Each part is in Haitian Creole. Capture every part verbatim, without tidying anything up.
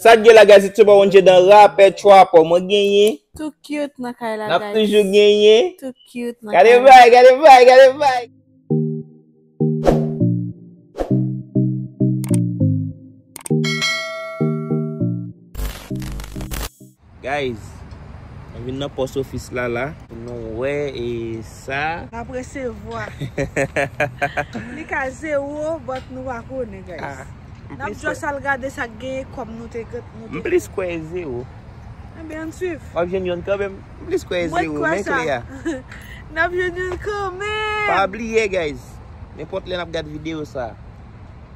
Sa k gen la, guys, it's your boy One J dan rapè Trapper. Mwen genyen. Too cute nan kay la, guys. N ap toujou genyen. Too cute nan kay la. Gade bay, gade bay, gade bay. Guys, mwen vin nan post ofis la la pou nou wè e sa. N ap resevwa. Li ka zewo, but nou pa konnen, guys. Ah, m plis kwè. N ap just al gade sa k genyen kòm nou te, nou te. M plis kwè zewo. Ebyen, ann swiv. W ap jwenn youn kanmenm. M plis kwè zewo, men klè a. N ap jwenn youn kanmenm. Pa bliye, guys. Nenpòt lè n ap gad videyo sa,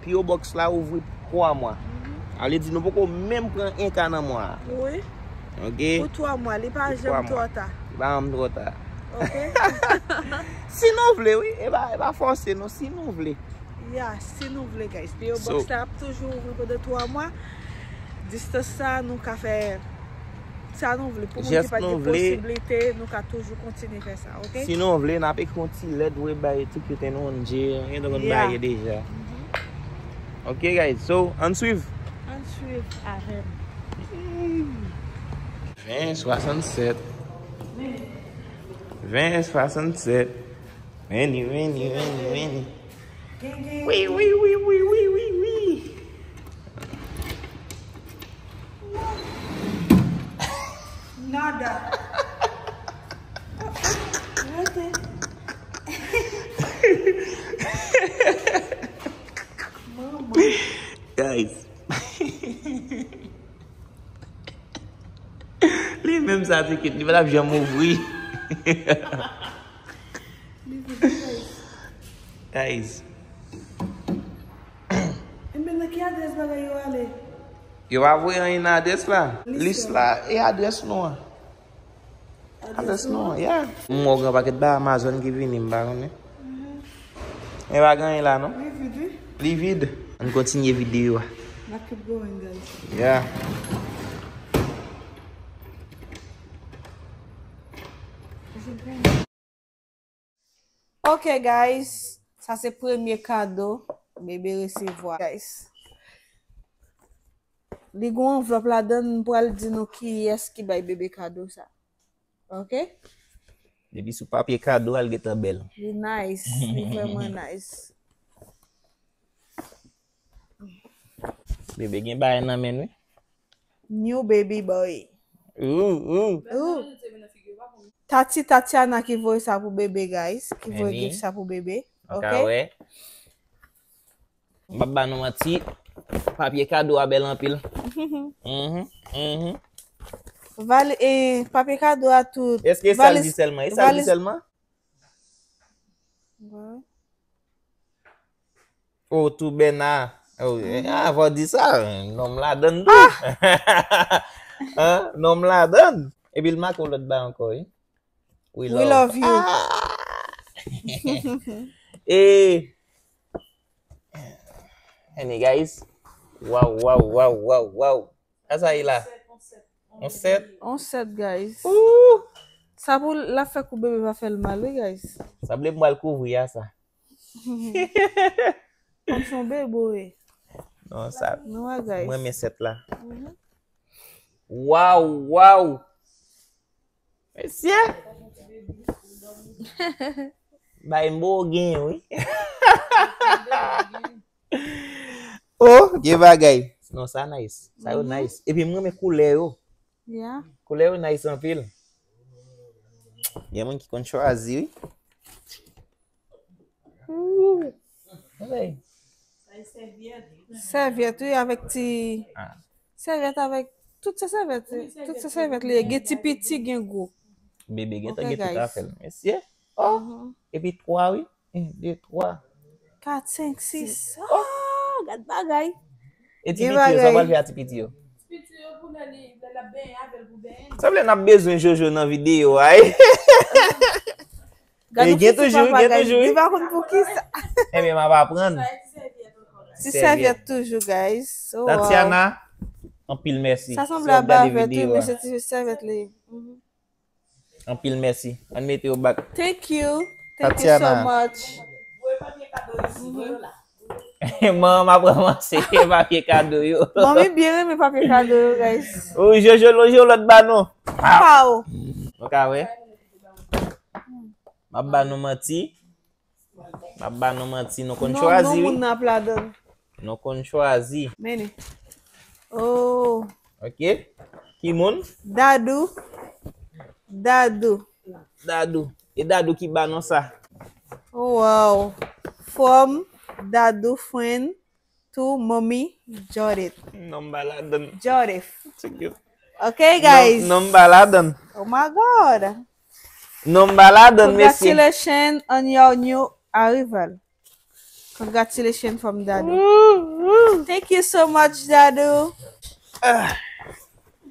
P O Box la ouvri pou twa mwa. Mhm. Sa vle di nou poko menm pran en ka nan mwa a. Wi. Ok? Pou twa mwa, li pa janm twò ta. Li pa janm twò ta. Ok? Si nou vle, wi. E pa, e pa fòse nou, si nou vle. Ya, si nou vle, guys. P O Box la ap toujou ouvri pandan twa mwa. Distans sa, nou ka fè sa nou vle. Pou moun ki pa gen posiblite, nou ka toujou kontinye fè sa, ok? Si nou vle, n ap ekri yon ti lèt, voye bay Too Cute and One J, gen tan konn bay deja. Mhm. Ok, guys, so, ann swiv. Ann swiv avè m. Ven swasannsèt. Ven swasannsèt. Vini, vini, vini, vini. Wi, wi, wi. Nada. Rete. Manman. Guys. Li menm sa, Too Cute, li pa t ap janm ouvri. Li vide, guys. Guys. Enben, nan ki adrès bagay yo ale? Yo pa voye anyen nan adrès la. Lis la, e adrès nou an. Adrès nou an, yeah. M wè yon gran pakèt ba Amazon ki vini, m pa konnen. Mhm. E pa gen anyen la, non? Li vid, wi. Li vid. Ann kontinye videyo a. N ap keep going, guys. Yeah. Ok, guys. Sa se premye kado bebe resevwa, guys. Li gon anvlòp ladan l, m pral di nou kiyès ki bay bebe kado sa. Ok? Depi sou papye kado a, l gentan bèl. Li nice. Li vrèman nice. Bebe gen bagay nan men l, wi. New baby boy. Ooh, ooh. Ooh. Tati, Tatiana ki voye sa pou bebe, guys. Ki voye gift sa pou bebe. Ok? M p ap ba nou manti, papye kado a bèl anpil. Mhm, mhm. Vali-, eh, papye kado a tout. Èske sa l di sèlman? E sa l di sèlman? Wi. Oh, tou bèna. Oh, eh, ah, fò di sa, nonm ladann tou. Ah! Hein? Nonm ladann. Epi l make yon lòt bagay ankò, wi. We love you. Ah! Eh. Any guys? Wow, wow, wow, wow, wow. Sa sa ye la? On sèt. On sèt, guys. Ooh! Sa pou l ap fè kou bebe pa fè l mal, wi, guys. Sa vle m pral kouvri a sa. Kòm se yon bebe, wi. Non, sa. Nou wè, guys. Mwen renmen sèt la. Mhm. Wow, wow. Mesye! Bay m bo gen, wi. Oh, gen bagay. Non, sa nice. Sa yo nice. Epi m renmen koulè yo. Yeah. Koulè yo nice anpil. Gen moun ki konn chwazi, wi. Ooh. Hey. Sèvyèt, wi, avèk ti, sèvyèt avèk, tout se sèvyèt, tout se sèvyèt li ye. Gen ti piti, gen gwo. Bebe gentan gen tout afè l. Mesye. Oh, epi twa, wi. En, de, twa. Kat, senk, sis. Oh, gad bagay. E ti piti yo, sa w pral fè a ti piti yo? Ti piti yo pou lè li, lè l ap benyen avè l pou benyen. Sanble n ap bezwen Jojo nan videyo a, wi. Gad yon fiti papa, guys. Li pa konn pou kisa. Ebyen, m ap aprann. Ti sèvyèt toujou, guys. Oh, wow. Tatiana, anpil mèsi. Sa sanble a bavèt, wi, men se ti sèvyèt li ye. Mhm. Anpil mèsi. Ann mete yo back. Thank you. Thank you so much. Mhm. Manman m ap ranmase papye kado yo. Manmi byen renmen papye kado yo, guys. Ou Jojo lonje yon lòt ba nou. Pow! Nou ka wè. M ap ba nou manti. M ap ba nou manti. Nou konn chwazi, wi. Non, non, moun nan ap ladan. Nou konn chwazi. Mennen. Oh. Ok. Ki moun? Dadou. Dadou. Dadou. E Dadou ki ba nou sa. Oh, wow. From Dadou friend to Mommy Judith. Non, m pa ladan. Judith. Check it. Ok, guys. Non, non, m pa ladan. Oh my God. Non, m pa ladan, mesye. Congratulations on your new arrival. Congratulations from Dadou. Woo, woo. Thank you so much, Dadou. Ah.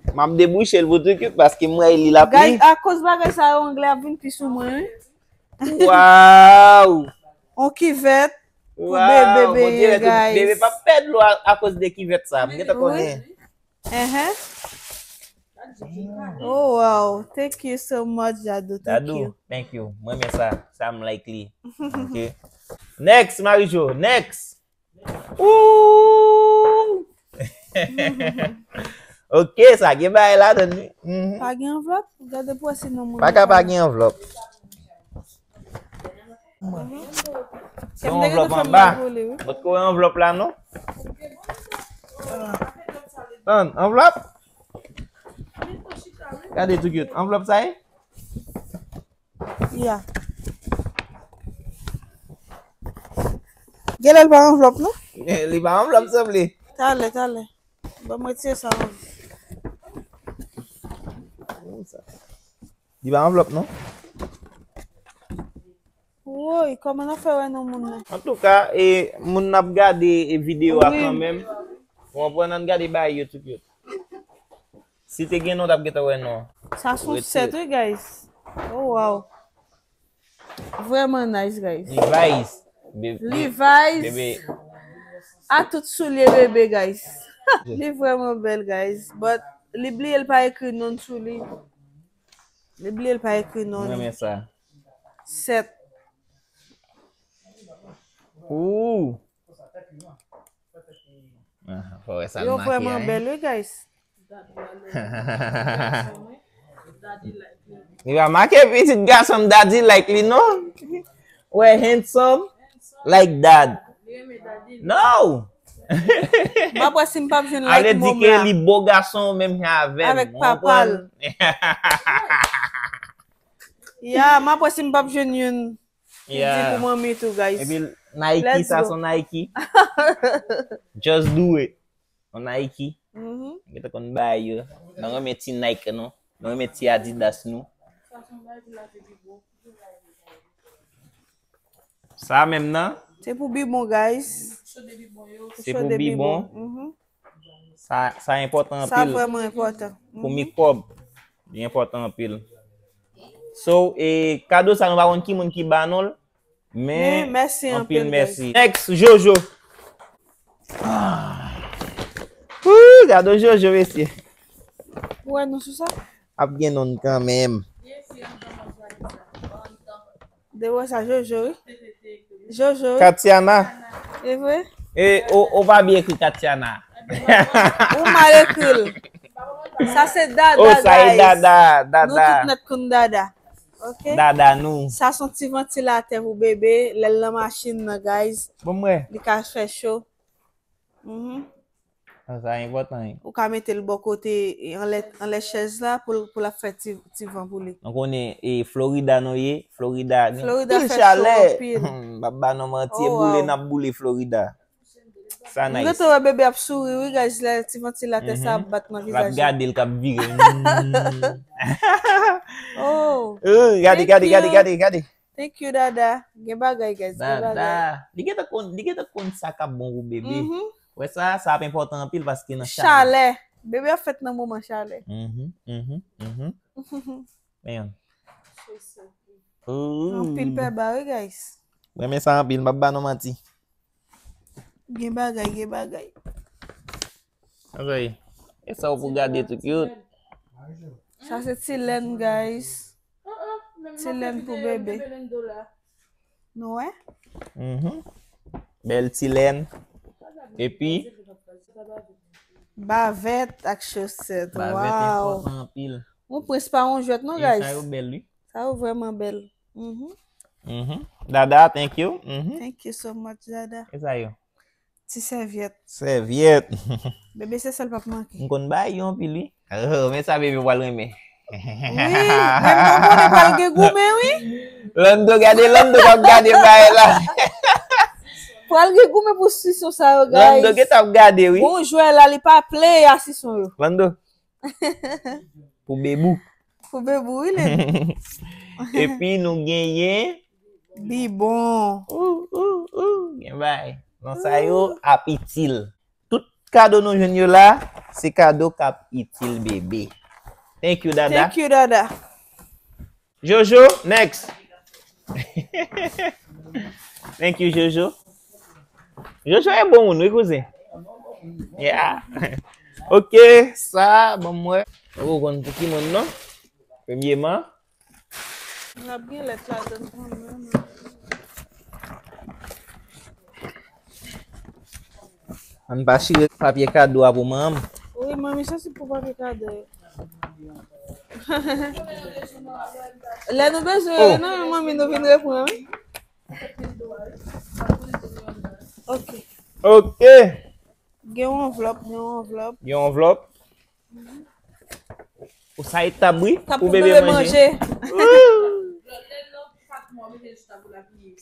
M ap debouche l pou tout kit paske m wè li l ap li. Guys, akoz bagay sa yo, anglè ap vin pi sou mwen, wi. Waw! On kivèt pou bebe benyen, guys. Bebe p ap pèd dlo a, akoz de kivèt sa. M gentan konnen. Wi. Ehe. Oh, wow. Thank you so much, Dadou. Thank you. Dadou, thank you. Mwen renmen sa. Sa m like li. Ok. Next, Marie-Jo. Next. Ooh! Ok, sa gen bagay ladan, wi. Mhm. Pa gen anvlòp? Gade pou wè si non moun. Pa ka pa gen anvlòp. Gen anvlòp anba. Mwen t ko wè anvlòp la, non? Tann, anvlòp? Gade tout cute. Anvlòp sa ye? Ya. Genlè l pa anvlòp, non? Li pa anvlòp, sanble. Talè, talè. Ban mwen retire sa, non. Li pa anvlòp, non? Woy, kòman n ap fè wè non moun nan? Antouka, e, moun n ap gade, e, videyo a kanmenm. Ou konprann, ann gade bagay yo tout yo. Si te gen non, w t ap gentan wè non. Sa se yon sèt, wi, guys. Oh, wow. Vrèman nice, guys. Levi's. Levi's. Bebe. A tout soulye bebe, guys. Li vrèman bèl, guys. But li bliye l pa ekri non sou li. Li bliye l pa ekri non li. Mwen renmen sa. Sèt. Ooh. Ah, fò wè sa l make, hein. Yo vrèman bèl, wi, guys. Li pa make pitit gason m daddy like li, non. Wè, handsome like dad. No! M ap wè si m p ap jwenn like mom la. Ale di ke li bo gason menm jan avè m. Avèk papa l. Ya, m ap wè si m p ap jwenn youn. Ki di pou manmi tou, guys. Epi Nike, sa se yon Nike. Just do it. Yon Nike. Gentan konn bagay yo. Nou renmen ti Nike nou. Nou renmen ti Adidas nou. Sa menm nan. Se pou bibon, guys. Se pou bibon. Sa, sa enpòtan anpil. Sa vrèman enpòtan. Pou mikwòb, li enpòtan anpil. So, e, kado sa nou pa konn ki moun ki ba nou l, men mèsi anpil, mèsi. Next, Jojo. Ah. Woo, kado Jojo, mesye. Ou wè nou sou sa? Ap gen nonm kanmenm. De wè sa Jojo, wi. Jojo, wi. Katiana. E vre? E, ou, ou pa byen ekri Katiana. Ou mal ekri l. Sa se Dada, guys. Oh, sa e Dada, Dada. Nou tout nèt konn Dada. Ok? Dada nou. Sa se yon ti vantilatè pou bebe, lè l nan machin nan, guys. Bon, mwen. Li ka fè cho. Mhm. Ah, sa enpòtan, wi. Ou ka mete l bò kote, e, anlè, anlè chèz la pou, pou l ap fè ti, ti van pou li. Nou konnen, e, Florida nou ye, Florida gen anpil chalè. Florida fè cho anpil. M ap ba nou manti, e boule n ap boule Florida. Sa nice. M gentan wè bebe ap souri, wi, guys, lè ti vantilatè sa ap bat nan vizaj li. L ap gade l k ap vire. Oh. Oh, gade, gade, gade, gade, gade. Thank you, Dada. Gen bagay, guys, gen bagay. Dada. Li gentan konn, li gentan konn sa k ap bon pou bebe. Mhm. Wè sa, sa ap enpòtan anpil paske nan chalè. Chalè. Bebe ap fèt nan moman chalè. Mhm, mhm, mhm. Men. Ooh. Anpil pè ba, wi, guys. Mwen renmen sa anpil, m p ap ba nou manti. Gen bagay, gen bagay. Anjay, e sa w pou gade tout yo. Sa se ti lèn, guys. Ti lèn pou bebe. Nou wè? Mhm. Bèl ti lèn. Epi Bavèt ak chosèt. Bavèt Waw. Enpòtan anpil. Yon prens pa yon jwèt non, Guys. Sa yo bèl, wi. Sa yo vrèman bèl. Mhm. Mhm. Dada, thank you. Mhm. Thank you so much, Dada. E sa yo? Ti sèvyèt. Sèvyèt. Bebe se sèl pap manke. M konn bay yo anpil, wi. Oh, men sa bebe pral renmen. Wi, menm non konnen pral gen goumen, wi. Lando, gade Lando k ap gade bay la. Pral gen goumen pou sison sa yo, guys. Lando gen t ap gade, wi. Bon jwè la, li pa play a sison yo. Lando. Pou bebou. Pou bebou, wi, li. Epi nou genyen. Bibon. Ou, ou, ou. Gen bay. Non, sa yo ap itil. Tout kado nou jwenn yo la, se kado k ap itil bebe. Thank you, Dada. Thank you, Dada. Jojo, next. Thank you, Jojo. Jojo e bon moun, wi, kouzen. Yeah. Ok, sa, ban m wè. Ou konn pou ki moun, non? Premyeman. N ap gen lèt ladan kanmenm. Ann pa chire papye kado a pou manman. Wi, manmi, sa se pou papye kado yo. Lè nou bezwen yo, nan men manmi nou vin repran, wi. Ok. Ok. Gen yon anvlòp, gen yon anvlòp. Gen yon anvlòp. Ou sa e tab, wi, pou bebe manje.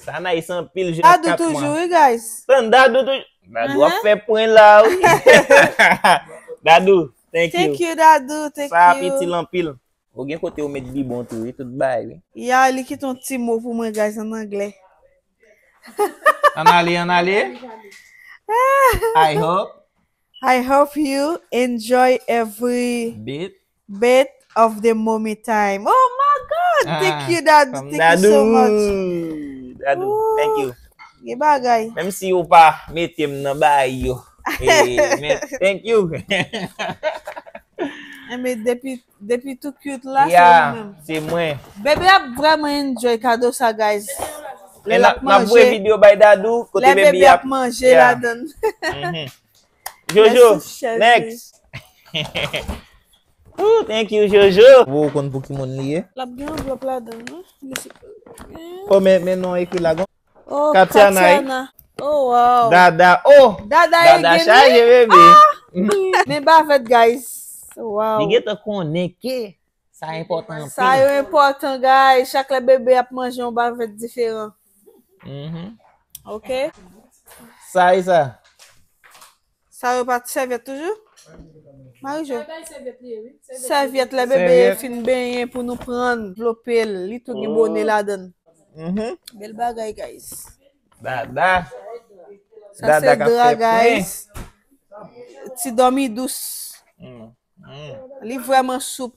Sa nice anpil, jis kat mwa. Dadou toujou, wi, guys. Tann, Dadou toujou. Dadou ap fè pwen la, wi. Dadou, thank you. Thank you, Dadou, thank you. Sa ap itil anpil. Ou gen kote ou met bibon tou, wi, tout bay, wi. Ya, li kite yon ti mo pou mwen, guys, an anglè. Ann ale, ann ale. I hope. I hope you enjoy every bit, bit of the mommy time. Oh my God! Ah, thank you, Dad. Thank you so much. Dadou, thank you. Gen bagay. Menm si ou pa mete m nan bagay yo. Eh, men, thank you. Enben, depi, depi tou cute la, se ou menm. Se mwen. Bebe ap vrèman enjoy kado sa, guys. Lè l ap manje. N ap voye videyo bay Dadou, kote bebe ap manje ladann. Jojo, next. Ooh, thank you, Jojo. Ou konn pou ki moun li ye? L ap gen anvlòp ladann, non? Oh, men, men non ekri la, gon. Oh, Katiana. Oh, wow. Dada, oh. Dada, Dada chaje, bebe. Ah! Men bavèt, guys. Wow. Li gentan konnen ke Sa enpòtan anpil. Sa yo enpòtan, guys. Chak lè bebe ap manje yon bavèt diferan. Mhm. Ok? Sa e sa? Sa yo pa t sèvyèt toujou? Marijo. Sèvyèt lè bebe fin benyen pou nou pran, vlope l. Li tou gen bone ladan l. Mhm. Bèl bagay, guys. Dada. Sa se dra, guys. Ti dòmi dous. Mm. Li vrèman soup.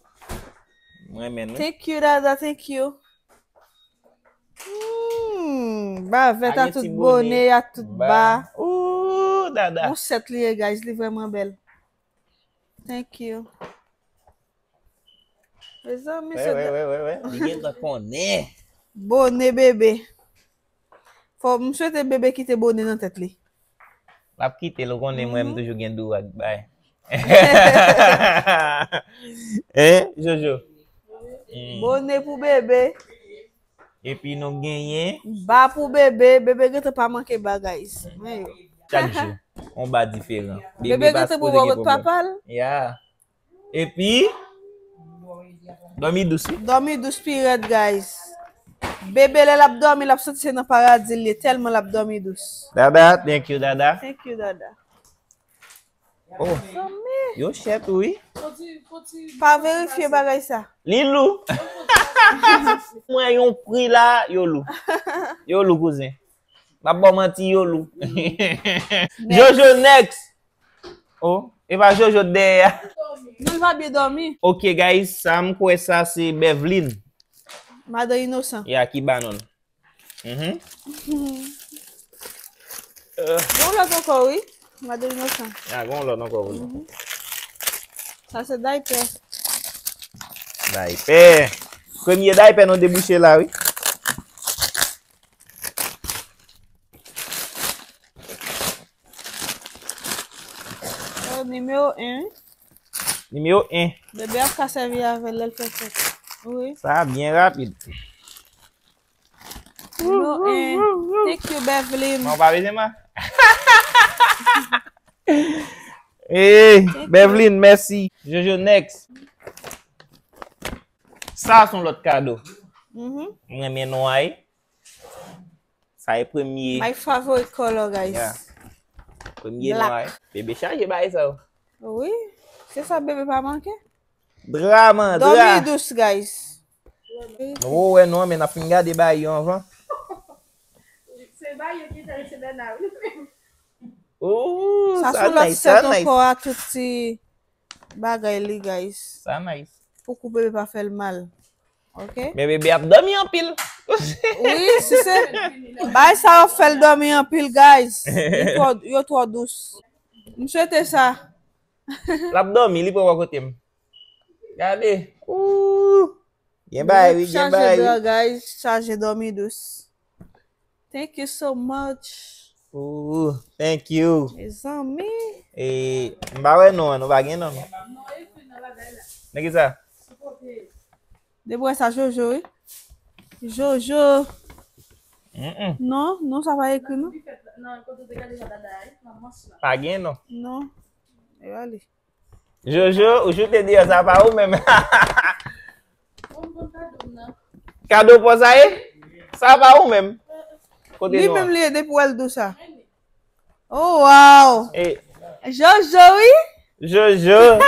Mwen menm. Thank you, Dada, thank you. Hmm, bavèt a tout bone, a tout ba. Ooh, Dada. Yon sèt li ye, guys, li vrèman bèl. Thank you. Mezanmi, se. Li gentan konnen. Bone bebe. Fò m swete bebe kite bone nan tèt li. L ap kite l, ou konnen mwen m toujou gen dou ak bay. Hein, Jojo? Bone pou bebe. Epi nou genyen. Ba pou bebe, bebe gentan pa manke ba, guys. Men yo. Chak jou, yon ba diferan. Bebe gentan pou wè kot papa l. Yeah. Epi dòmi dous wi. Dòmi dous pi rèd, guys. Bebe lè l ap dòmi, l ap santi se nan paradi l ye tèlman l ap dòmi dous. Dada, thank you Dada. Thank you Dada. Oh. Yo chè tou wi. Pa verifye bagay sa. Li lou. Mwen yon pri la, yo lou. Yo lou kouzen. M ap ba w manti, yo lou. Jojo next. Oh, e pa Jojo dèyè a. Non, l pa byen dòmi. Ok guys, sa m kwè sa se Bevlin. Madan Inosan. Ya, ki ba non l. Mhm. Gon lòt ankò wi. Madan Inosan. Ya, gon lòt ankò wi. Sa se daypè. Daypè. Premye daypè nou debouche la wi. Nimewo en. Nimewo en. Bebe ap ka sèvi avè l lè l fè fèt. Wi. Sa byen rapid. Nimewo en. Thank you, Bevlin. Mwen pa bezwen mwen. Hey, Bevlin, mèsi. Jojo, next. Sa se yon lòt kado. Mhm. Mwen renmen nwa a. Sa e premye. My favorite color, guys. Yeah. Premye nwa a. Bebe chaje bagay sa yo. Wi. Se sa bebe pa manke. Dra, man, dra. Dòmi dous, guys. Ou wè non, men n ap fin gade bagay yo anvan. Se bagay yo ki enterese Bèna, wi. Ooh, sa se yon lòt sèt ankò a tout ti bagay li, guys. Sa nice. Pou kou bebe pa fè l mal. Ok? Men bebe ap dòmi anpil. Wi, si se bagay sa yo fè l dòmi anpil, guys. Yo twò, yo twò dous. M swete sa. L ap dòmi, li pran bò kote m. Gade. Ooh. Gen bagay, wi, gen bagay, wi. Chaje dra, guys. Chaje dòmi dous. Thank you so much. Ooh, thank you. Mezanmi. E, m pa wè non, nou pa gen non, non. Nan ki sa? Depi wè sa Jojo, wi. Jojo. Mm-mm. Non, non, sa pa ekri, non. Pa gen non. Non. E ale. Jojo, ou choute deyò, sa pa ou menm. Kado pou sa ye? Sa pa ou menm. Kote li menm li ye depi w al dou sa. Oh, wow. Jojo, wi. Jojo.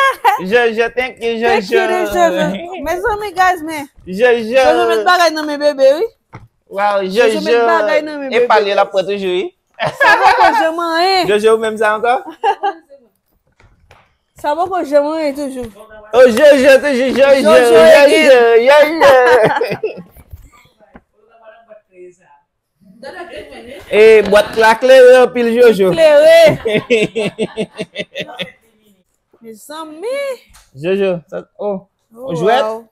Jojo, thank you, Jojo. Thank you, Jojo. Mezanmi, guys, men. Jojo. Jojo met bagay nan men bebe, wi. Wow, Jojo. Jojo met bagay nan men bebe. E pale l ap pran toujou, wi. Sa poko janm anyen. Jojo, ou menm sa ankò? Sa poko janm anyen toujou. Oh, Jojo toujou, Jojo, Jojo, Jojo, Jojo. E bwat la klere anpil, Jojo. Klere. Mezanmi. Jojo, sa, oh, oh, jwèt. Wow.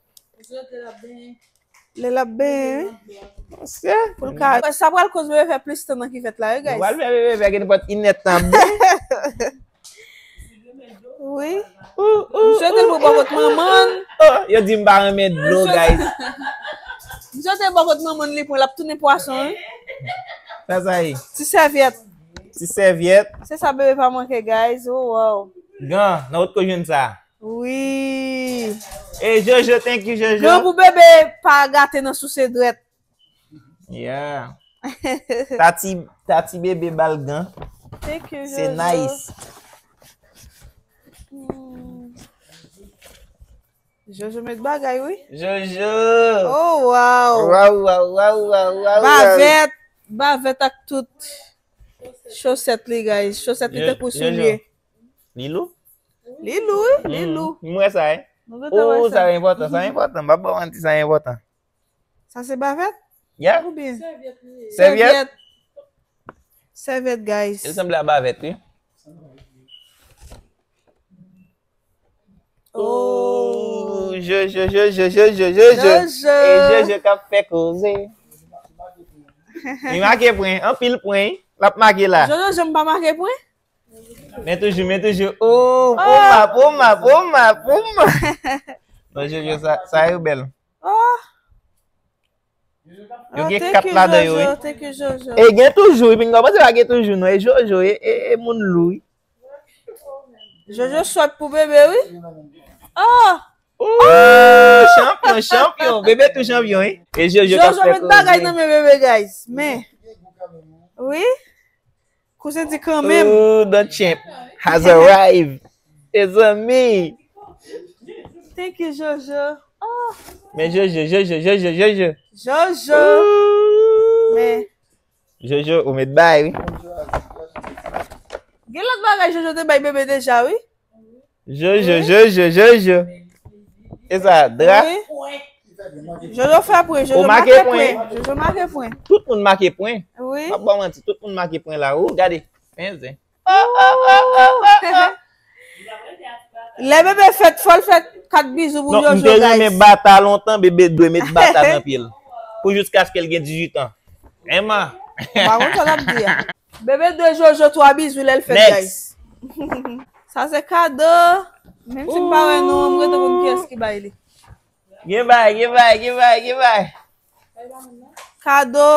Lè l ap benyen, wi. Monchè. Pou l ka, sa pral koz bebe fè plis tan nan kivèt la, wi, guys. Nou pral fè bebe fè gen nenpòt inèdtan ap benyen. Wi. Ou, ou, misye te bò kot manman l. Oh, yo di m pa renmen dlo, guys. Misye te bò kot manman l, li pran, l ap tounen pwason, wi. Sa, sa ye? Ti sèvyèt. Ti sèvyèt. Se sa bebe pa manke, guys. Oh, wow. Gan, nan kot ko jwenn sa? Wi. E Jojo, thank you, Jojo. Gan pou bebe pa gate nan souse dwèt. Yeah. Tati, Tati bebe ba l gan. Thank you, Jojo. Se nice. Hmm. Jojo met bagay, wi. Jojo. Oh, wow. Wow, wow, wow, wow, wow, wow. Bavèt, bavèt ak tout chosèt li, guys. Chosèt li tankou soulye. Li lou? Li lou, wi, li lou. M wè sa, wi. Nou gentan wè sa. Oh, sa enpòtan, sa enpòtan. M pa ba w manti, sa enpòtan. Sa se bavèt? Yeah. Oubyen? Sèvyèt li ye. Sèvyèt? Sèvyèt. Sèvyèt, guys. Li sanble a bavèt, wi. Oh. Oh, Jojo, Jojo, Jojo, Jojo. Jojo. E Jojo k ap fè koze. Li make pwen, anpil pwen, wi. L ap make la. Jojo janm pa make pwen? Men toujou, men toujou. Oh, pou ma, pou ma, pou ma, pou ma. Non, Jojo, sa, sa yo bèl. Oh. Yo gen kat ladan yo, wi. Thank you, Jojo. E gen toujou, wi, pinga, w panse pa gen toujou, non. E Jojo, e, e, e moun lou, wi. Jojo sòt pou bebe, wi. Oh! Ooh, chanpyon, chanpyon. Bebe tou chanpyon, wi. E Jojo k ap fè koze. Jojo met bagay nan men bebe, guys. Men. Wi. Kouzen di kanmenm. Ooh, the champ has arrived. Mezanmi. Thank you, Jojo. Oh. Men Jojo, Jojo, Jojo, Jojo. Jojo. Ooh. Men. Jojo, ou met bay, wi. Gen lòt bagay Jojo te bay bebe deja, wi. Jojo, Jojo, Jojo. E sa, dra? Wi. Jojo fè pwen, Jojo make pwen. Jojo make pwen. Tout moun make pwen. Wi. Pa ba w manti, tout moun make pwen la. Ou gade. Zen, zen. Lè bebe fèt, fò l fè kat bizou pou Jojo, guys. Non, m te renmen bata lontan, bebe dwe met bata nan pye l. Pou jiskaske l gen dizuit an. Enman. M pa konn sa l ap di a. Bebe dwe Jojo twa bizou lè l fèt, guys. Next. Sa se kado. Menm si m pa wè non, m gentan konn kiyès ki bay li. Gen bay, gen bay, gen bay, gen bay. Kado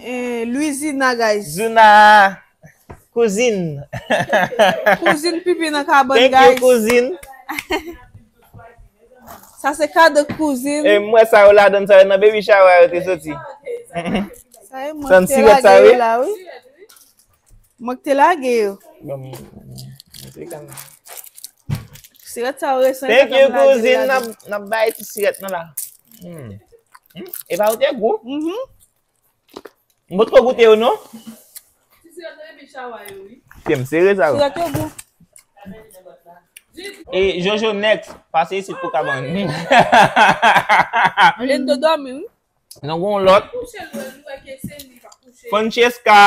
eh, Louisina, guys. Zuna, kouzin. Kouzin pipi nan kabann, Thank you, guys. Kouzin. Sa se kado kouzin. E mwen sa yo ladan sa yo nan baby shower yo te soti. Sa e mwen San ki te sirèt sa, lage wi. yo la, wi. Mwen ki te lage yo. Bon, mwen te kanmenm. Sirèt sa yo resan. Thank you, kouzin. N ap, n ap bay ti sirèt nan la. Hmm. Hmm. E pa ou te gou? Mhm. M potko goute yo, non? Kè m sere sa yo. Sirèt yo gou. E Jojo next, pase isit pou kabann. Lendo dòmi, wi. Nou gon lòt. Francesca.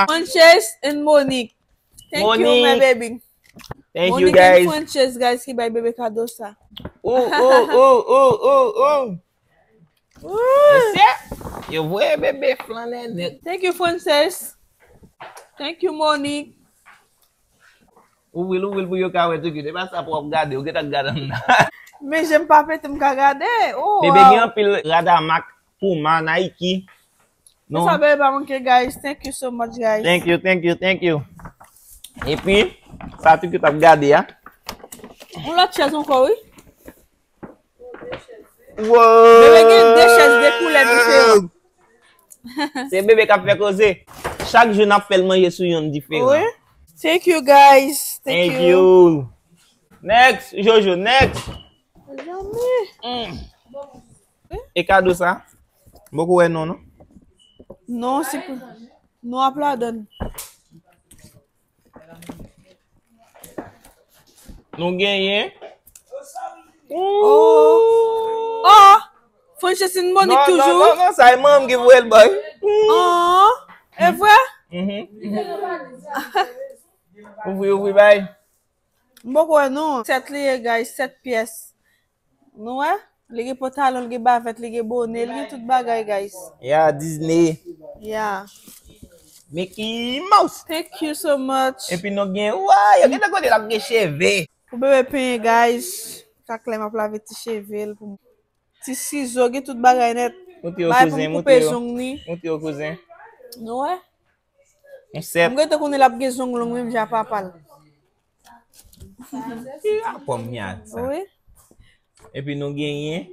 Frances and Monique. Thank you, my Monique. Baby. Thank you, Monique and guys. Frances, guys, ki bay bebe kado sa. Ou, ou, ou, ou, ou, ou. Mesye, yo voye bebe flannen nèt. Thank you, Frances. Thank you, Monique. Ouvri l, ouvri l pou yo ka wè tou ki. E pa sa pou w ap gade, ou gentan gade anndan. Men je m pa pete, m ka gade. Oh, Bebe gen wow. Anpil Radamak, Puma, Nike. Non. Sa bebe pa manke, guys. Thank you so much, guys. Thank you, thank you, thank you. Epi, sa tou ki t ap gade a. Yon lòt chèz ankò, wi. Wow! Bebe gen de chèz, de koulè diferan. Se bebe k ap fè koze. Chak jou n ap fè l manje sou yonn diferan. Wi. Thank you, guys. Thank, Thank you. Next, Jojo, next. Janmi. Mm. E kado sa? M poko wè non, non. Non, se pou. Non, ap ladan. Nou genyen. Oh. Oh. Frances and Monique Non, non, toujou. Non, non, sa e manm ki voye l bay. Oh. E vre? Mhm. Ouvri, ouvri, bay. M poko wè non. Sèt li ye, guys, sèt pyès. Nou wè? Li gen pantalon, li gen bavèt, li gen bonè, li gen tout bagay, guys. Ya, Disney. Yeah. Mickey Mouse. Thank you so much. Epi nou gen, wa, yo gen kote l ap gen cheve. Pou bebe penyen, guys. Ka klè m ap lave ti cheve l pou ti sizo, gen tout bagay nèt. Moutre yo Bagay pou kouzen, m moutre koupe yo. Zong li. Moutre yo kouzen. Nou wè? Yon sèt. M gentan konnen l ap gen zong long menm jan papa l. Ki rapò m gen ak sa? Wi. Epi nou genyen.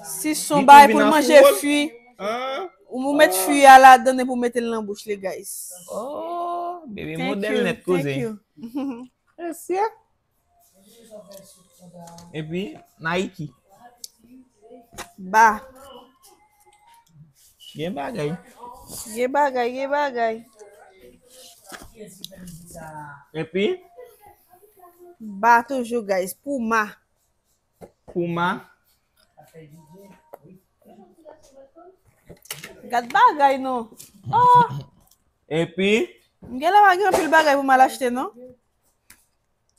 Si son bagay pou l manje fwi. An? Ou met fwi a ladan epi ou mete l nan bouch li, guys. Oh, bebe Thank modèl you. Nèt koze. Thank you. Mesye. Epi Nike. Ba. Gen bagay. Gen bagay, gen bagay. Epi Ba toujou, guys. Puma. Puma. Gad bagay non. Oh, Epi m gen la pa gen anpil bagay pou m al achte non.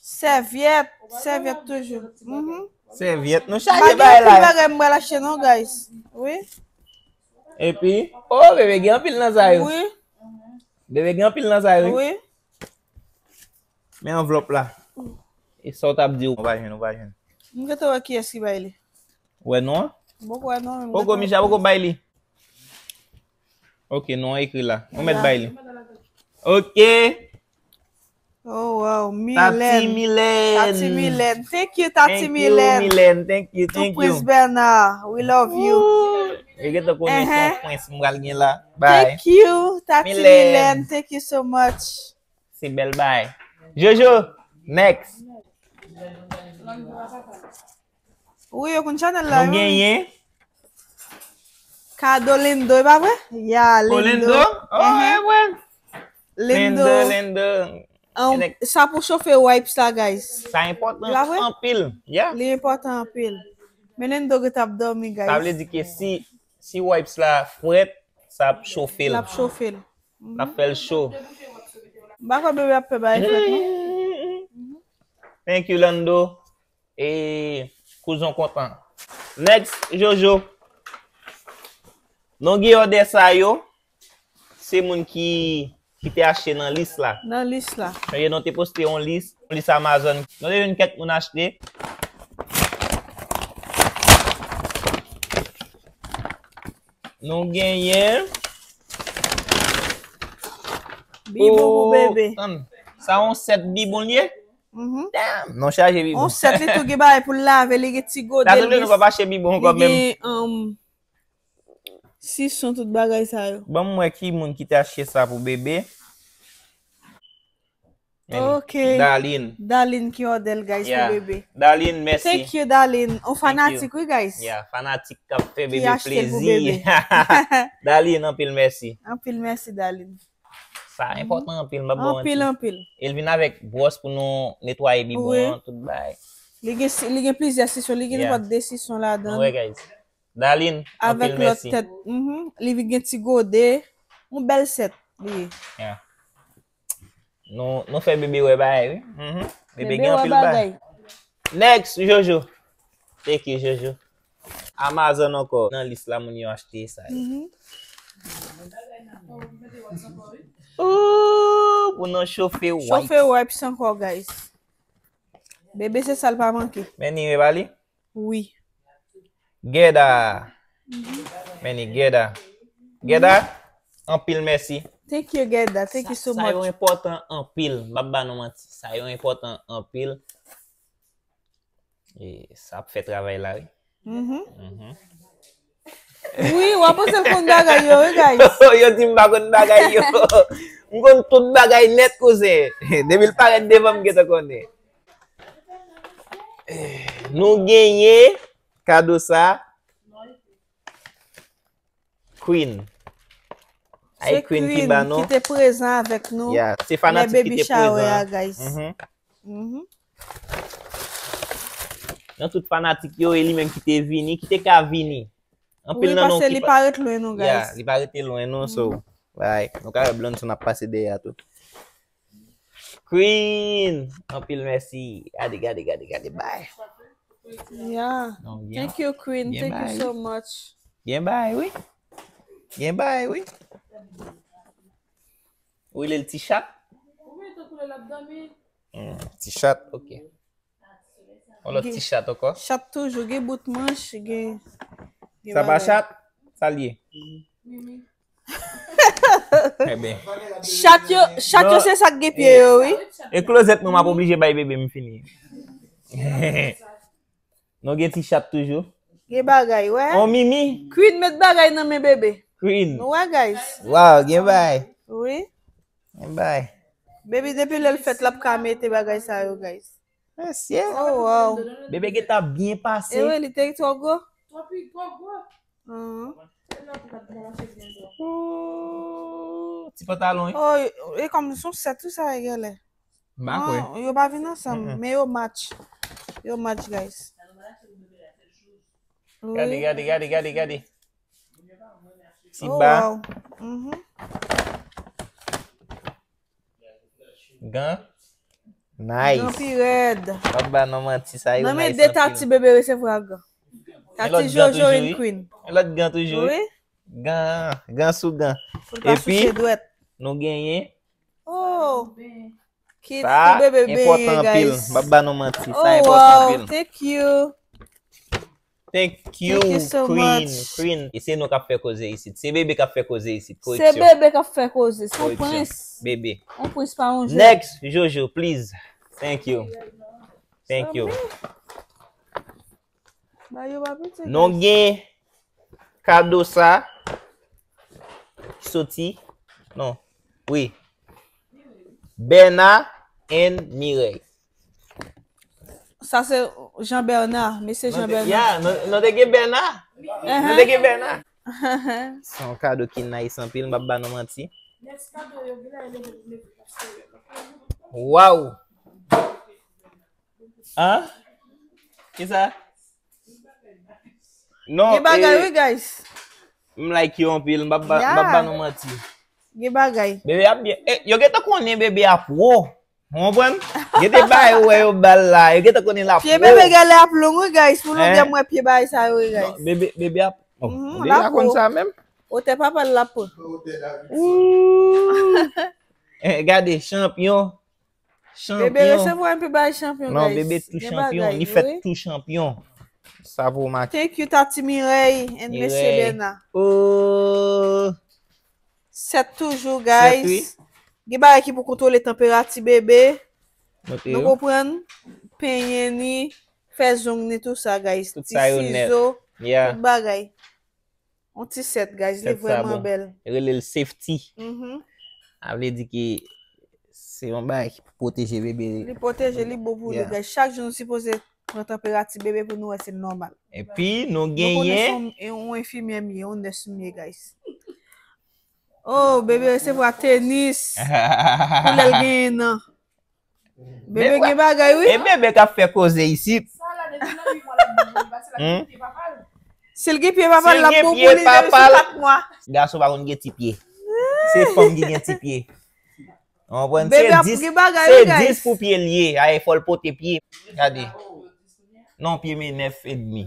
Sèvyèt, sèvyèt toujou. Mhm. Sèvyèt nou Pa chaje gen bay anpil la. Bagay m pral achte non, guys. Wi. Epi, oh, bebe gen anpil nan sa yo. Wi. Bebe gen anpil nan sa yo. Wi. Men anvlòp la. E sa w t ap di ou pa jwenn, ou pa jwenn. M gentan wè kiyès ki bay li. Wè non? Poko wè non. Poko, Micha poko bay li. Ok, non ekri la. Ou mèt bay li. Ok. Oh wow, Tati Mylène. Mylène. Tati Mylène. Thank you, Tati Thank you, Mylène. Mylène. Thank you, Tou thank Prince you. Bernard. We love you. Ooh, yo gentan konnen se yon Ehe. Prince m pral gen la. Bye. Thank you, Tati Mylène. Mylène. Thank you so much. Se bèl bay. Jojo, next. Wi, yo konn chanèl la. Nou genyen. Kado Lendo, e pa vre? Ya, Oh, Lendo. Lendo? Oh, Ehe. E vre. Lendo. Lendo, Lendo. Um, Enek- sa pou chofe wipes la, guys. Sa enpòtan La vre? Anpil. Yeah. Li enpòtan anpil. Men Lendo gentan ap dòmi, guys. Sa vle di ke si, si wipes la frèt, sa ap chofe l. L ap chofe l. L ap fè l cho. M pa kwè bebe ap pè bagay frèt, non. Thank you, Lando. E kouzon kontan. Next, Jojo. Non gen òdè sa yo. Se moun ki, ki te achte nan lis la. Nan lis la. Sonje nou te poste yon lis, yon lis Amazon. Nou te jwenn kèk moun achte. Nou genyen Bibon pou bebe. Tann. Sa yon sèt bibon li ye? Mhm. Damn, non chaje bibon. Yon sèt li tou gen bagay pou l lave, li gen ti gode. Li gen, nou pa achte bibon ankò menm. Li gen, um, sison, tout bagay sa yo. Ban m wè ki moun ki te achte sa pou bebe. Men li. Ok. Darlene. Darlene ki òdè l, guys, pou bebe. Darlene, mèsi. Thank you, Darlene. On fanatik, wi, guys. Yeah, fanatik k ap fè bebe plezi. Ki achte l pou bebe. Darlene, anpil mèsi. Anpil mèsi, Darlene. Sa enpòtan anpil, m ap ba w manti. Anpil, anpil. E l vin avèk bwòs pou nou netwaye bibon an, tout bagay. Li gen si-, li gen plizyè sison, li gen nenpòt de sison ladan l. Nou wè, guys. Darlene, anpil mèsi. Avèk lòt tèt, mhm. Li vin gen ti gode, yon bèl sèt, li ye. Yeah. Nou, nou fè bebe wè bagay, wi. Mhm. Bebe gen anpil bagay. Next, Jojo. Thank you, Jojo. Amazon ankò. Nan lis la, moun yo achte sa yo. Mhm. Ooh, pou nou chofe wipes. Chofe wipes ankò, guys. Bebe, se sa l pa manke. Men ni, e pa li? Wi. Geda. Men ni Geda. Geda, anpil mèsi. Thank you, Geda. Thank you so much. Sa, sa yo enpòtan anpil. M p ap ba nou manti. Sa yo enpòtan anpil. E sa ap fè travay la, wi. Mhm. Mhm. Wi, w ap panse l konn bagay yo, wi, guys. Yo di m pa konn bagay yo. M konn tout bagay nèt, kouzen. Depi l parèt devan m, m gentan konnen. Nou genyen kado sa. Queen. Ay, Queen ki ba nou. Se Queen ki te prezan avèk nou. Yeah, se fanatik ki te prezan. Lè baby shower a, guys. Mhm. Mhm. Nan tout fanatik yo, e li menm ki te vini, ki te ka vini. Anpil nan nou ki pa, wi, paske li pa ret lwen nou, guys. Yeah, li pa rete lwen nou, so, mhm, bay, nou ka wè Blonson ap pase dèyè a tou. Queen, anpil mèsi. Gade, gade, gade, gade, bay. Yeah. Thank you, Queen. Thank you so much. Gen bay, wi. Gen bay, wi. Ou rele l ti chat? Hmm, ti chat, ok. On lòt ti chat ankò. Chat toujou, gen bout manch, gen, gen bagay. Sa pa chat? Sa l ye? Enben. Chat yo, chat yo se sa k gen pye yo, wi. E klozèt mwen m ap oblije bay bebe m fini. Nou gen ti chat toujou. Gen bagay, wè. On mimi. Queen met bagay nan men bebe. Queen. Nou wè, guys. Wow, gen bagay. Wi. Gen bagay. Bebe, depi lè l fèt, l ap ka mete bagay sa yo, guys. Mesye. Oh, wow. Bebe gentan byen pase. E wi, li te twò gwo. Twò pi, twò gwo. Ahn. Ooh, ti pantalon, wi. Oh, e kòm sou sèt, tou sa e genlè. M pa kwè. Non, yo pa vin ansanm, men yo match. Yo match, guys. Gade, gade, gade, gade, gade. Ti ba. Oh, wow. Mhm. Gan. Nice. Gan pi rèd. M ap ba nou manti, sa yo nice anpil. Nan men de tati bebe resevwa gan. Tati Jojo and Queen. Yon lòt gan toujou, wi. Wi. Gan, gan sou gan. Pou l pa souche dwèt. Epi, nou genyen. Oh. Kit pou bebe beye, guys. Sa enpòtan anpil. M ap ba nou manti. Sa enpòtan anpil. Oh, wow. Thank you. Thank you, Queen. Thank you so much. Queen. E se nou k ap fè koze isit. Se bebe k ap fè koze isit. Koreksyon. Se bebe k ap fè koze. Se yon prens. Bebe. Yon prens pa yon jwèt. Next, Jojo, please. Thank you. Thank you. Ba yo pa piti, guys. Nou gen kado sa ki soti. Non. Wi. Bernard and Mireille. Sa se Jean Bernard, mesye Jean Bernard. Ya, nou, nou te gen Bernard. Nou te gen Bernard. Se yon kado ki nice anpil, m p ap ba nou manti. Wow! An? Kisa? Non, gen bagay, wi, guys. M like yo anpil, m p ap ba, m p ap ba nou manti. Gen bagay. Bebe ap byen. Eh, yo gentan konnen bebe ap wo. Ou konprann? Gen de bagay ou wè yo ba l la, yo gentan konnen l ap wo. Pye bebe genlè ap long, wi, guys. Pou longè m wè pye bagay sa yo, wi, guys. Non, bebe, bebe ap, oh, bebe a konn sa menm. Wotè papa l l ap pran. Ooh. Gade, chanpyon. Bebe resevwa enpe bagay chanpyon, guys. Non, bebe tou chanpyon. Li fèt tou chanpyon. Sa pou make. Thank you, Tati Mireille and Mesye Bernard. Oh. Sèt toujou, guys. Gen bagay ki pou kontwole tanperati bebe. Nou konprann? Penyen ni, fè zong ni, tou sa, guys. Ti sizo, tout bagay. On ti sèt, guys, li vrèman bèl. Rele l safety. Mhm. Sa vle di ke se yon bagay ki pou pwoteje bebe. Li pwoteje, li bon pou li, guys. Chak jou nou sipoze pran tanperati bebe pou nou wè si l nòmal. Epi nou genyen. Nou konnen se yon, yon enfimyè m ye, yon nès m ye, guys. Oh, bebe resevwa tenis. Pou lè l genyen nan. Bebe gen bagay, wi. E bebe k ap fè koze isit. Sa la depi nan uit mwa l ap di, paske l ap gen pye papa l. Si l gen pye papa l, l ap bon pou li depi sou kat mwa. Gason pa konn gen ti pye. Se fanm ki gen ti pye. Ou konprann? Se dis pou pye l ye. Ay, fò l pote pye. Gade. Non, pye m e nèf edmi.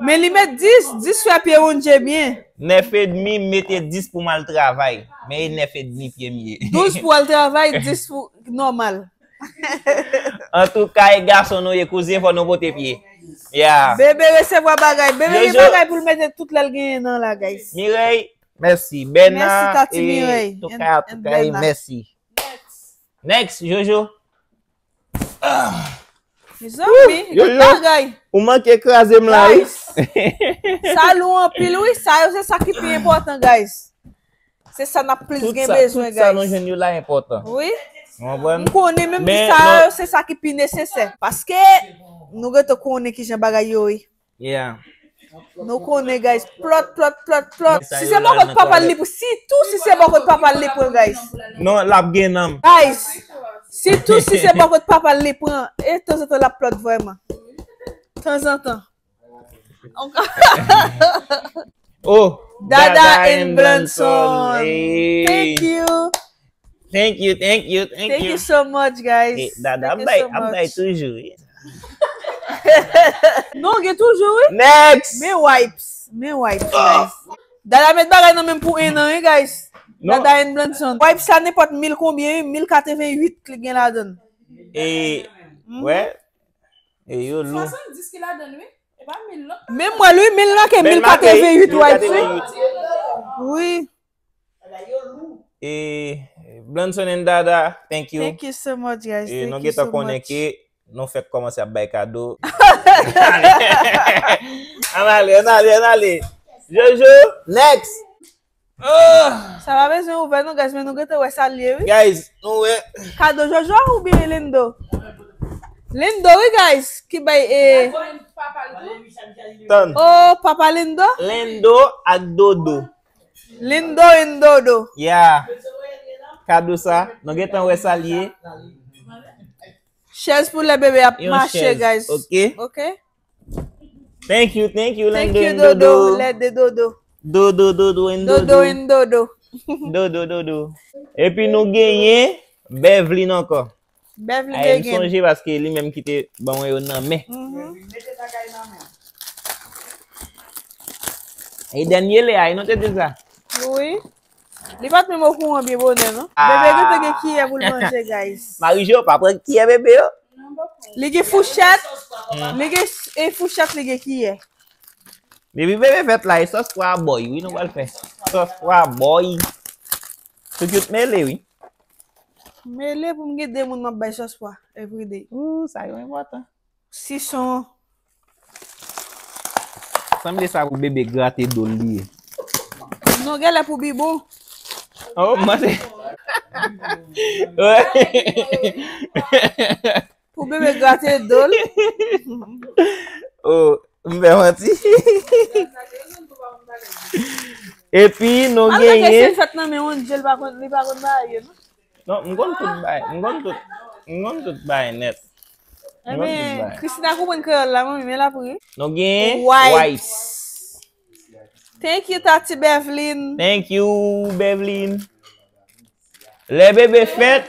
Men li met dis, dis fè pye wonje byen. Nèf edmi, m mete dis pou m al travay. Men e nèf edmi pye m ye. Douz pou al travay, dis pou nòmal. Antouka, e gason nou ye, kouzen, fò nou pote pye. Yeah. Bebe resevwa bagay. Bebe gen bagay pou l mete tout lè l genyen nan la, guys. Mireille, mèsi. Bèna, mèsi, Tati Mireille. Antouka, antouka, mèsi. Next, Jojo. Mezanmi, gen bagay. Ou manke kraze m la, wi. Guys, sa lou anpil, wi. Sa yo, se sa ki pi enpòtan, guys. Se sa n ap plis gen bezwen, guys. Tout sa nou jwenn yo la enpòtan. Wi. Ou konprann? M konnen menm sa yo, se sa ki pi nesesè. Paske nou gentan konnen kijan bagay yo ye. Yeah. Nou konnen, guys. Plòt, plòt, plòt, plòt. Si se bò kot papa l li pran, sitou si se bò kot papa l li pran, guys. Non, l ap gen nanm. Guys, sitou si se bò kot papa l li pran, e tanzantan l ap plòt vrèman. Tanzantan. Oh, Dada and Blandson. Thank you. Thank you, thank you, thank you. Thank you so much, guys. Dada ap bay, ap bay toujou, wi. Non, gen toujou, wi. Next. Men wipes. Men wipes, guys. Dada met bagay nan menm pou en an, wi, guys. Dada and Blandson. Wipes la nenpòt mil konbyen, wi, mil katreven uit li gen ladan l. E, wè. E yo lou. Swasanndis ki ladan l, wi. E pa mil non. Menm mwen, wi, mil la ke mil katreven uit wipes, wi. Wi. E, Blandson and Dada, thank you. Thank you so much, guys. E nou gentan konnen ke nou fèk kòmanse ap bay kado. Ann ale, ann ale, ann ale. Jojo, next. Sa pa bezwen ouvè non, guys, men nou gentan wè sa l ye, wi. Guys, nou wè. Kado Jojo oubyen Lindo? Lindo, wi, guys, ki bay e. Tann. Oh, papa Lindo? Lindo ak Dodo. Lindo and Dodo. Yeah. Kado sa, nou gentan wè sa l ye. Chèz pou lè bebe ap mache, guys. Ok. Ok. Thank you, thank you, Lindo and Dodo. Thank you, Dodo. Lè de Dodo. Dodo, Dodo and Dodo. Dodo and Dodo. Dodo, Dodo. Epi nou genyen Bevlin ankò. Bevlin again. Ay, m sonje paske li menm ki te ban mwen yo nan men. Mhm. E dènye lè a, nou te di sa. Wi. Li pa t menm okouran byen bonè, non. Ah. Bebe gentan gen kiyè pou l manje, guys. Marie-Jo, pa pran kiyè bebe yo. Li gen fouchèt, li gen, e fouchèt, li gen kiyè. Depi bebe fèt la, e sòs pwa a bòy, wi, nou pral fè. Sòs pwa a bòy. Tout yo t mele, wi. Mele pou m gen de moun m ap bay sòs pwa everyday. Ooh, sa yo enpòtan. Sison. Sanble sa pou bebe grate do l li ye. Non, genlè pou bibon. Oh, mwen se. Pou bebe grate do l. Oh, m fè manti. Epi nou genyen. Antanke se fèt nan men yon je, li pa konn, li pa konn bagay yo, non. Non, m konn tout bay, m konn tout, m konn tout bay nèt. Ebyen, Christina konprann kreyòl la, manmi, men l ap ri. Nou gen wipes. Thank you, Tati Bevlin. Thank you, Bevlin. Lè bebe fèt,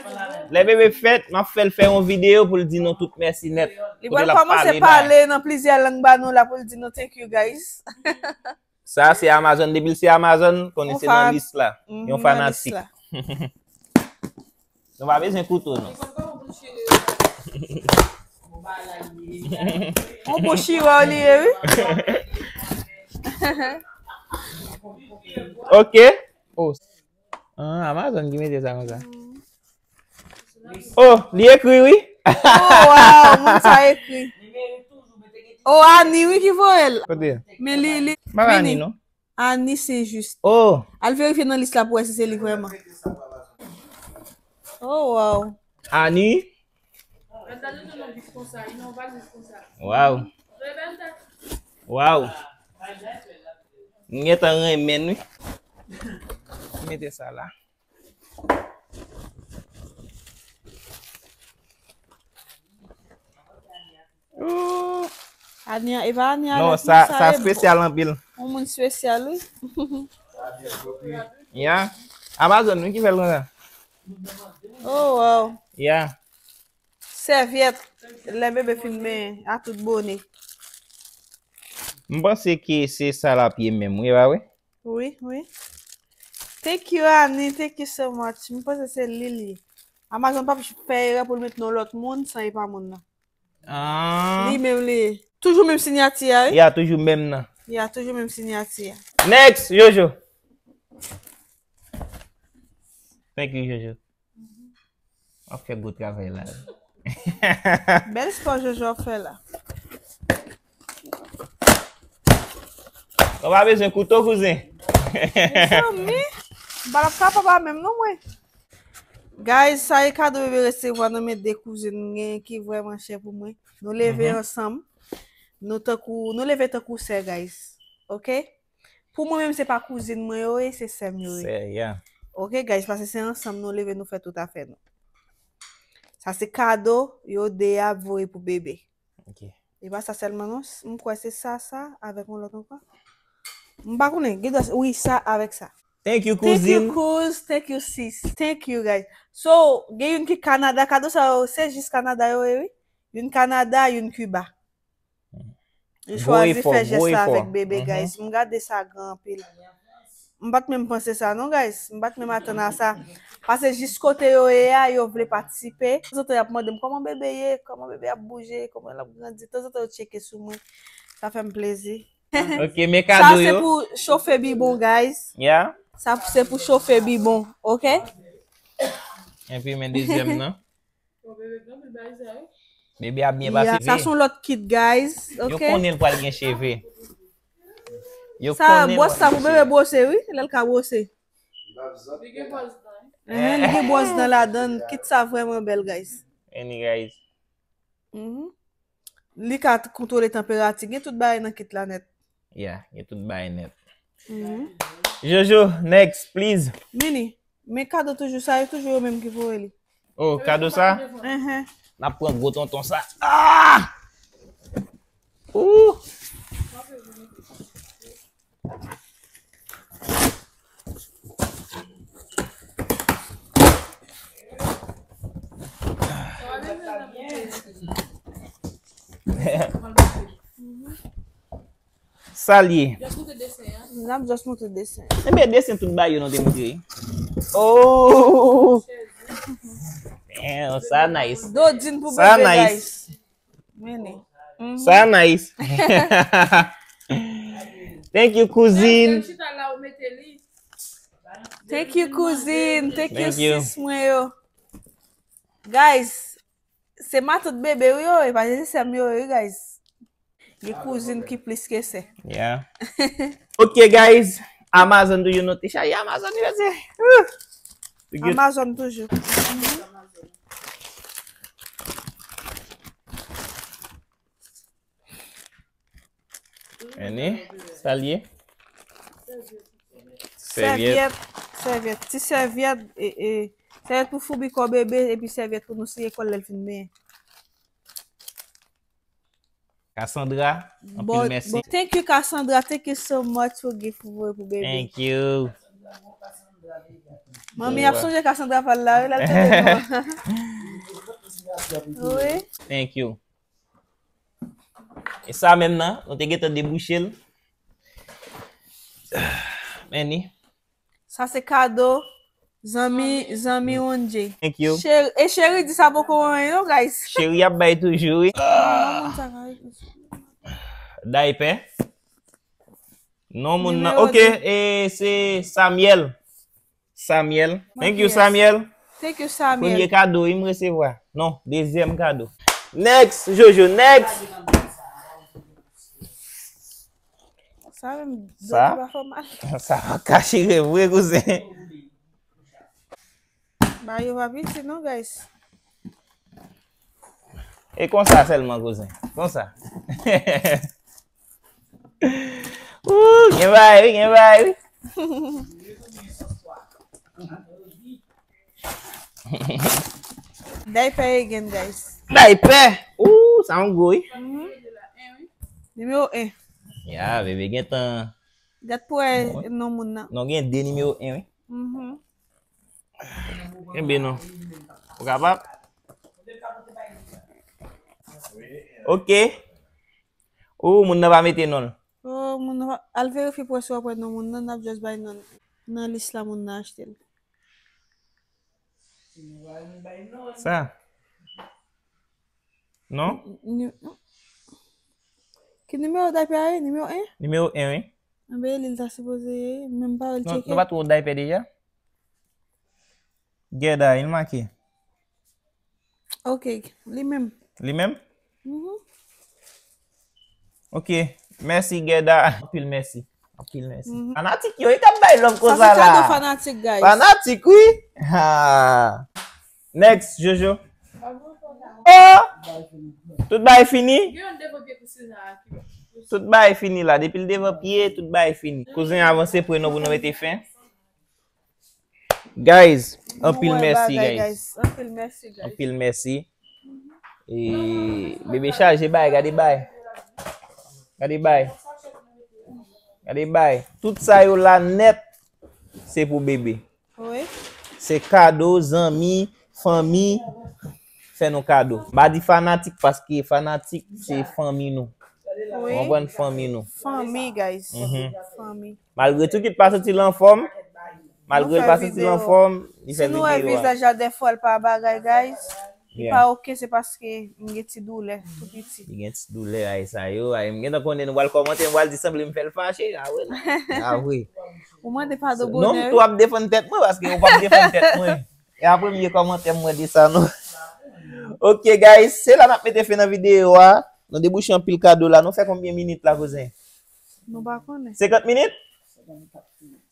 lè bebe fèt, m ap fè l fè yon videyo pou l di nou tout mèsi nèt. Li pral kòmanse pale nan plizyè lang ba nou la pou l di nou thank you, guys. Sa se Amazon, depi l se Amazon, konnen se nan lis la. Yon fanatik. Nou pa bezwen kouto, non. Yon bon chire w li ye, wi. Ok. Oh. Ah, Amazon ki mete sa konsa. Oh, li ekri, wi. Oh, wow, moun sa ekri. Oh, Ani, wi, ki voye l. Kote? Men li, li, Mara Ani, vini. Non? Ani Saint Juste. Oh. Al verifye nan lis la pou wè si se li vrèman. Oh, wow. Ani. Wow. Wow. M gentan renmen, wi. Mete sa la. Ooh. Ania, e pa Ania. Non, sa, sa espesyal anpil. Yon moun espesyal, wi. Ya. Amazon, wi, ki fè l konsa. Oh, wow. Ya. Sèvyèt, lè bebe fin benyen, a tout bonè. M panse ke se sa l ap ye menm, wi, e pa vre? Wi, wi. Thank you, Annie. Thank you so much. M panse se li, li. Amazon p ap fè erè pou l met non lòt moun san e pa moun nan. Ah. Li menm li. Toujou menm sinyati a, wi. Ya, toujou menm nan. Ya, toujou menm sinyati a. Next, Jojo. Thank you, Jojo. W ap fè gwo travay la. Bèl spò Jojo ap fè la. Ou pa bezwen kouto, kouzen. Mezanmi, m pa t ap kapab a menm non mwen. Guys, sa e kado bebe resevwa nan men de kouzin m gen ki vrèman chè pou mwen. Nou leve ansanm. Nou tankou, nou leve tankou sè, guys. Ok? Pou mwen menm, se pa kouzin mwen yo ye, se sè m yo ye. Sè, yeah. Ok, guys, paske se ansanm nou leve, nou fè tout afè nou. Sa se kado yo de a voye pou bebe. Ok. E pa sa sèlman non, m kwè se sa, sa, avèk yon lòt ankò. M pa konnen, gen dwa, wi, sa avèk sa. Thank you, kouzin. Thank you, kouz. Thank you, sis. Thank you, guys. So, gen youn ki Kanada, kado sa yo, se jis Kanada yo ye, wi. Youn Kanada, youn Kiba. Yo chwazi fè jès la avèk bebe, guys. M gade sa gran anpil. M pa t menm panse sa non, guys. M pa t menm atann a sa. Paske jis kote yo ye a, yo vle patisipe. Tanzantan, y ap mande m kòman bebe ye, kòman bebe ap bouje, kòman l ap grandi. Tanzantan, yo tcheke sou mwen. Sa fè m plezi. Ok, men kado yo. Sa se pou chofe bibon, guys. Yeah. Sa se pou chofe bibon, ok? Epi men dezyèm nan. Bebe ap byen pase vre. Sa se yon lòt kit, guys. Ok. Yo konnen l pral gen cheve. Yo konnen l pral gen cheve. Sa bwòs sa pou bebe bwose, wi. Lè l ka bwose. Li gen bwòs dan. Li gen bwòs dan ladan l. Kit sa vrèman bèl, guys. Any, guys. Li ka t-, kontwole tanperati. Gen tout bagay nan kit la nèt. Yeah, gen tout bagay nèt. Jojo, next, please. Mini, men kado toujou sa, yo toujou yo menm ki voye li. Oh, kado sa? N ap pran gwo tonton sa. Ah! Ooh! Sa l ye? N ap just montre desen. Ebyen, desen tout bagay yo nou te montre. Oh! Damn, sa nice. Dodin pou bebe, guys. Men li. Sa nice. Thank you, kouzin. Thank you, kouzin. Thank you, sis mwen yo. Guys, se matant bebe wi yo, e pa se sè m yo, wi, guys. Gen kouzin ki plis ke sè. Yeah. Ok, guys. Amazon toujou, nou te chaje Amazon, wi, mesye. Amazon toujou. Annie, sa l ye? Sèvyèt. Sèvyèt, sèvyèt. Ti sèvyèt, e, e, sèvyèt pou foubi kò bebe, epi sèvyèt pou nou siye kò l lè l fin benyen. Cassandra, anpil mèsi. Bon, thank you, Cassandra. Thank you so much for gift pou, pou bebe. Thank you. Manmi ap sonje Cassandra pa l la, wi, lè l tande non. Wi. Thank you. E sa menm nan, nou te gentan debouche l. Men li. Sa se kado Zanmi, zanmi One J. Thank you. Cheri, e cheri di sa poko anyen non, guys. Cheri ap bay toujou, wi. Non, moun sa ka. Daypè. Non, moun nan. Nimewo Ok, e se Samuel. Samuel. Thank you, Yes. Samuel. Thank you, Premye Samuel. Kado, wi, m resevwa. Non, dezyèm kado. Next, Jojo, next. Sa menm, Sa? dòt pa fè mal. Sa va kache rèv, vre, kouzen. Ba yo pa piti non, guys. E konsa sèlman, kouzen. Konsa. Ooh, gen bagay, wi, gen bagay, wi. Daypè again, guys. Daypè. Ooh, sa yon gwo, wi. Nimewo en. Ya, bebe, gen tan. Gad pou wè non moun nan. Non, gen de nimewo en, wi. Mhm. Kenbe non. Ou kapab? Ok. Ou moun nan pa mete non. Oh, moun nan, al verifye pou wè si w ap wè non moun nan, n ap just bay non nan lis la moun nan achte l. Sa? Non? Ni- Ki nimewo daypè a ye? Nimewo en? Nimewo en, wi. Anben, li ta sipoze ye, menm pa wè l Non, tcheke. nou pa twò daypè deja? Gèda, il make. Ok, li menm. Li menm? Mhm. Ok. Mèsi, Gèda. Anpil mèsi. Anpil mèsi. Mhm. Fanatik yo, e k ap bay love Sa konsa se kado la. Fanatik, guys. Fanatik, wi. Ha. Next, Jojo. Oh! Tout bagay fini? Tout bagay fini la. Depi l devan pye, tout bagay fini. Kouzen avanse, pran non pou nou mete fen. Guys, anpil Nou wè mèsi, bagay, guys. Anpil mèsi, guys. Anpil mèsi. E bebe chaje bay, gade bay. Gade bay. Gade bay. Tout sa yo la nèt, se pou bebe. Wi. Se kado, zanmi, fanmi, fè nou kado. M pa di fanatik, paske fanatik, se fanmi nou. Ou Wi. Konprann fanmi nou. Fanmi, guys. Mhm. Fanmi. Malgre tout kit pa santi l anfòm, malgre l pa santi l anfòm, li fè Si nou wè videyo a. Vizaj la dèfwa l pa bagay, guys. Li Yeah. Pa ok, se paske m gen ti doulè, tou piti. Li gen ti doulè, ay sa yo, ay m gentan konnen nou pral kòmante, nou pral di sanble m fè l fache, a vre la. A vre. Ou mande padon Non, bonè. m tou ap defann tèt mwen, paske ou p ap defann tèt mwen. E a premye kòmantè m wè de sa, non. Ok, guys, se la n ap mete fen nan videyo a. Nou debouche anpil kado la. Nou fè konbyen minit la, kouzen? Nou pa konnen. Senkant minit?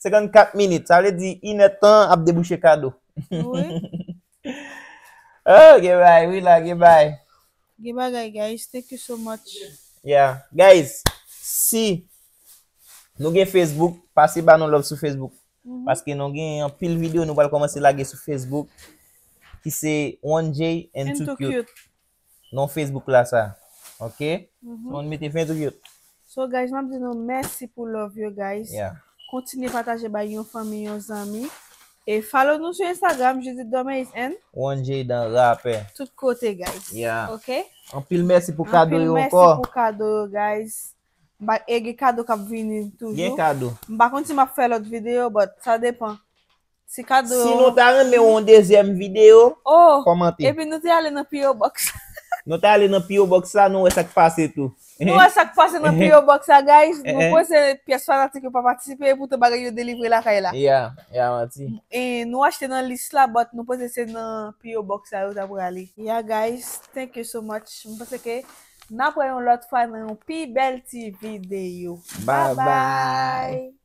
Senkannkat minit. Sa vle di inèdtan ap debouche kado. Wi. Oh, gen bay, wi la, gen bay. Gen bagay, guys. Thank you so much. Yeah. Guys, si nou gen Facebook, pase ba nou love sou Facebook. Mhm. Paske nou gen anpil videyo nou pral kòmanse lage sou Facebook. Ki se One J and And Too too Cute. cute. Non Facebook la sa. Ok? Mhm. Mwen mete fen Too Cute. So, guys, m ap di nou mèsi pou love yo, guys. Yeah. Kontinye pataje bay yon fanmi, yon zanmi. E follow nou sou Instagram, Judith Dormez and One J dan rapè. Tout kote, guys. Yeah. Ok? Anpil mèsi pou kado Anpil yo mèsi ankò. Pou kado yo, guys. M pa, e gen kado k ap vini toujou. Gen kado. M pa konn si m ap fè lòt videyo, but sa depan. Si kado. Si nou ta renmen yon dezyèm videyo, Oh, kòmante. Epi nou te ale nan P O Box. Nou ta ale nan P O Box la, nou wè sa k pase tou. Nou wè sa k pase nan P O Box la, guys. Eh, Nou eh. panse pyès fanatik yo pa patisipe, epoutan bagay yo delivre lakay la. Yeah, yeah, manti. E nou achte nan lis la, but nou panse se nan P O Box la yo ta prale. Yeah, guys, thank you so much. M panse ke n ap wè yon lòt fwa nan yon pi bèl ti videyo. Bye Bye bye.